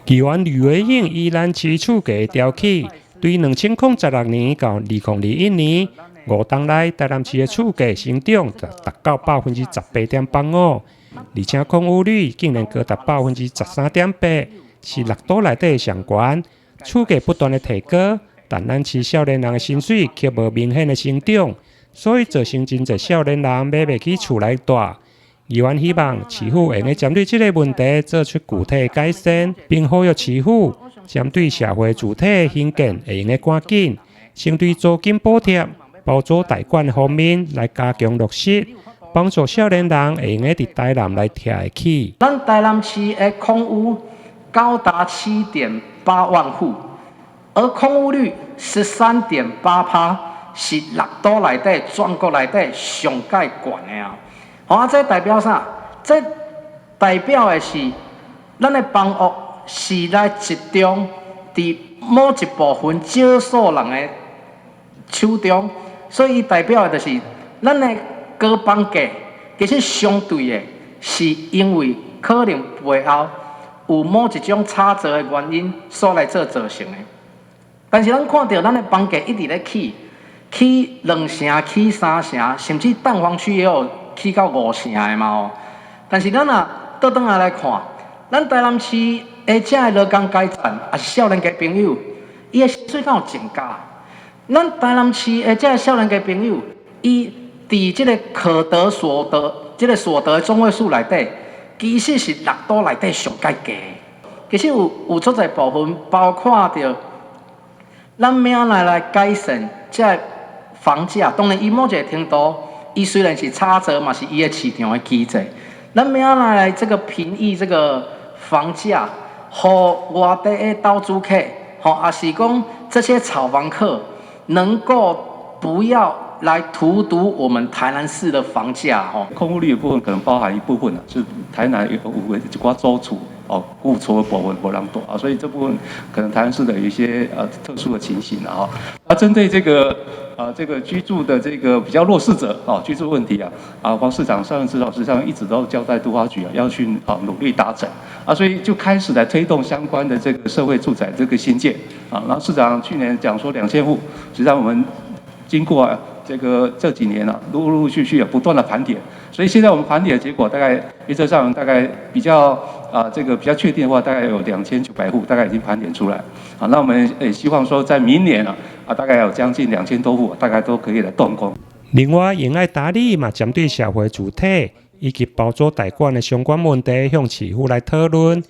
議員呂維穎以咱市厝價調起，對2016年到2021年5冬內，台南市的厝價成長達到18.85%，而且空屋率竟然高達13.8%，是六都內底上懸。厝價不斷的提高，但咱市少年人的薪水卻無明顯的成長，所以造成真濟少年人買袂起厝來蹛。議員希望市府會用針對這个問題做出具體的改善，並呼籲市府針對社會住宅的興建會用得趕緊，先對租金補貼、包租代管方面來加強落實，幫助少年人會用得佇台南來徛會起。咱台南市的空屋高達7.8萬戶，而空屋率13.8%，是六都內底全國內底上蓋懸的啊！好啊，這代表啥？這代表的是咱的房屋是來集中佇某一部分少數人的手中，所以伊代表的就是咱的高房價，其實相對的是因為可能背後有某一種炒作的原因所來做造成的。但是咱看著咱的房價一直咧起，起2成，起3成，甚至蛋黃區也有起到5成的嘛哦。但是咱若倒轉來來看，咱台南市的這个勞工階層，抑是少年家朋友，伊的薪水敢有增加？咱台南市的這个少年家朋友，伊佇這个可得所得，這个所得中位數內底，其實是六都內底上蓋低。其實有足濟部分，包括著咱欲按怎來改善這个房價。當然，伊某一个程度，伊雖然是炒作，嘛是伊的市場的機制。咱欲按怎來這個平抑這個房價，予外地的投資客，吼，抑是講這些炒房客能夠不要來荼毒我們台南市的房價，吼。空屋率的部分可能包含一部分啊，是台南有有一寡租厝哦，舊厝的部分無人蹛啊，所以這部分可能台南市的有一些特殊的情形啊。啊，針對這個居住的這個比較弱勢者啊，居住問題啊，黃市長上任之後，實際上一直都交代都發局啊，要去努力達成啊，所以就開始來推動相關的這個社會住宅這個興建啊。然後市長去年講說2000戶，實際上我們經過這個這幾年啊，陸陸續續啊不斷的盤點，所以現在我們盤點的結果大概原則上大概比較這個比較確定的話，大概有2900戶，大概已經盤點出來。啊，那我們也希望說在明年啊，大概有將近2000多戶，大概都可以來動工。另外，英愛達里嘛，針對社會住宅以及包租代管的相關問題，向市府來討論。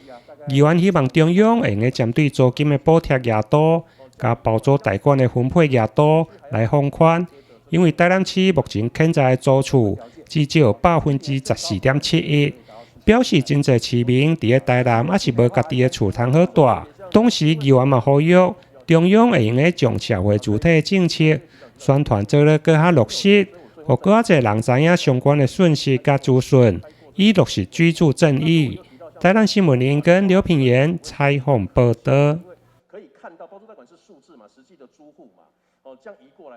議員希望中央會用得針對租金的補貼額度，佮包租代管的分配額度來放寬，因為台南市目前潛在的租厝至少14.71%，表示真濟市民佇咧台南猶是無家己的厝通好蹛。同時，議員嘛呼籲中央會用得將社會住宅政策宣傳做得閣較落實，予閣較濟人知影相關的訊息佮資訊，以落實居住正義。台南新聞林跟劉品言採訪報導。可以看到包租代管是數字嘛，實際的租戶嘛，哦，這樣移過來。